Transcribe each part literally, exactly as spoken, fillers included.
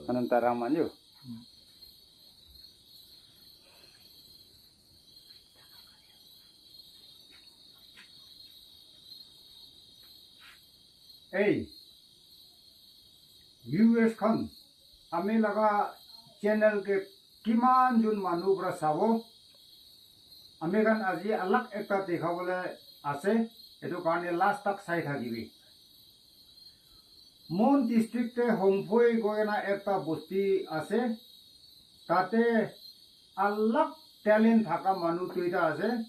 Ananta Raman yo. Hey, viewers khan, ami laga channel ke kiman jun manu para sabo, ami khan aji alag ekta dekha bole ase, etu karne last tak sai thakibi. Mon district te Homphoi koi na ekta bosti ase, tate alag talent thaka manu duita ase,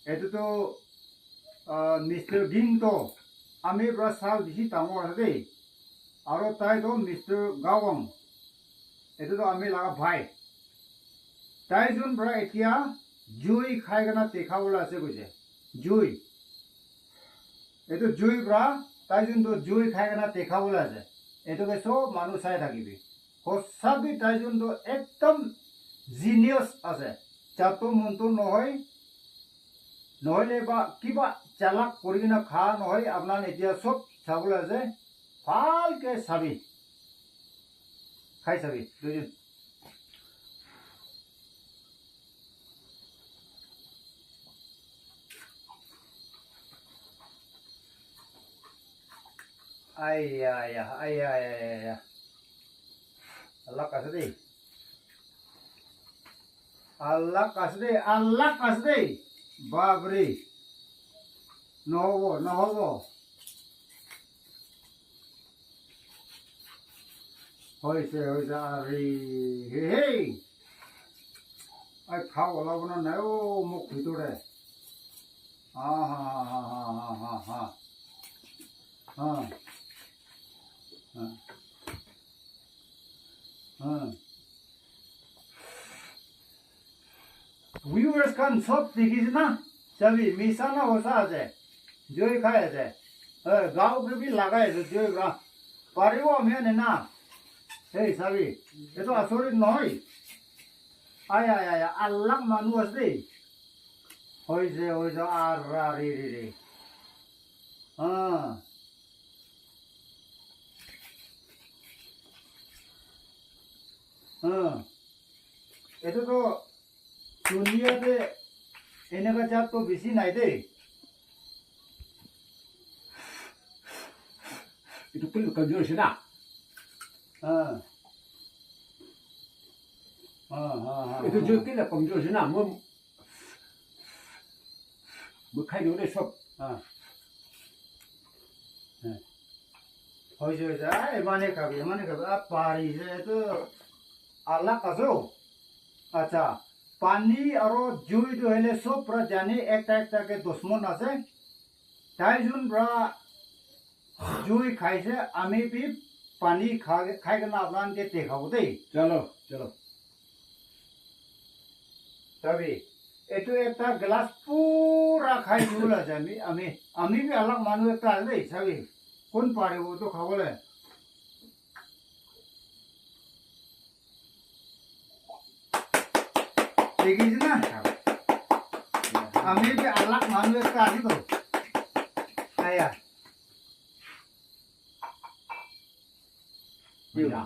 etu tu ah, Mister Ginto, ami para sal bishi dangor ase de. Aro tai toh Mister Gawang, etu toh ami laga bhai. Tai jun para etia jui khai kena dekha bole ase koise. Jui. Etu jui para tai jun toh jui khai kena dekha bole ase. Etu ke sob manu sai thakibi. Hosa bi tai jun toh ekdom genius ase. Jatu muntu nohoi, nohoile ba kiba chalak kuri kena kha nohoi, apna khan etia sob sabole ase. Bhal ke sabi. Khai sabi, duijun. Ai ya ya, ai ya ya ya ya. Alag ase de. Alag ase de, alag ase de. Bap re. Nohobo, nohobo. Hoise, hoise, are, hey, hey. Ai, khao, olabo na nai, o, muk bhitor te. Ha, ha, ha. Ha. Ha. Ha. Viewers khan sob dikhi ase na? Sabi, misa na hosa ase. Joi khai ase. Eh, gao ke bhi lagai ase, joi pra. Paribo ami ne na. Hey, sabi, etu asorit nohoi. Ai, ai, ai, alag manu ase de. Hoise, hoise, ara, re, re, re. Ah. Ah. Etu to dunia te eneka jat to bishi nai de. Etu kile kamjor ase na? Ah. Ah, ah, ah, etu ah. Joi kile kamjor ase na? Moi, moi khai dibo de sob. Ah. Eh. Hoise, hoise. Ah, imane khabi, imane khabi. Ah, pari je, etu alag ase. Acha, pani aro jui tu hoile sob pra jane ekta ekta ke dushmon ase. Tai jun pra jui khaise, ami bi pani kha-, khai kena apna khan ke dekhabo dei. Chalo, chalo. Sabi, etu ekta glass pura khai dibole ase ami, ami, ami bi alag manu ekta ase dei, sabi. Kon paribo etu khabole? Dekhi ase na? Ami bi alag manu ekta ase to. Aya. Aya.